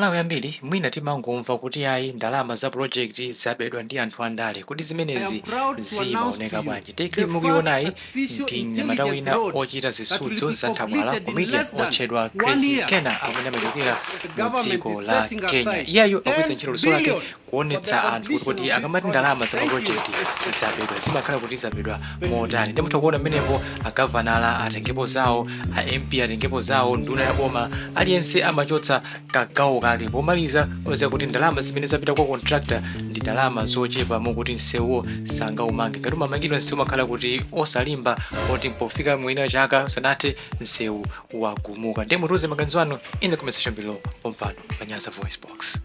Amalawi ambiri mwina timangomva kuti ayi, ndalama za project zabedwa ndi anthu andale. Kuti zimenezi zimaoneka bwanji? Clip mukuionayi ndi mnyamata wina ochita zisudzo za nthabwala, comedian otchedwa Crazy Kena, amene amachokera mu dziko la Kenya. Iyeyo akugwiritsa ntchito luso lake kuonetsa anthu kuti akamati ndalama za maproject zabedwa, zimakhala kuti zabedwa motani. Ndi mutha kuona mmenepo agavanala atengepo zawo, a MP atengepo zawo, nduna ya boma, aliyense amachotsa kagawo kake. Pomaliza upeza kuti ndalama zimene zapita kwa contractor ndi ndalama zochepa mokuti msewuwo sangaumange. Ngati umamangidwa msewu, umakhala kuti osalimba, oti pofika mwina chaka sanathe msewu wagumuka. Ndiye mutiuze maganizo anu in the comment section below pompano pa Nyasa Voice Box.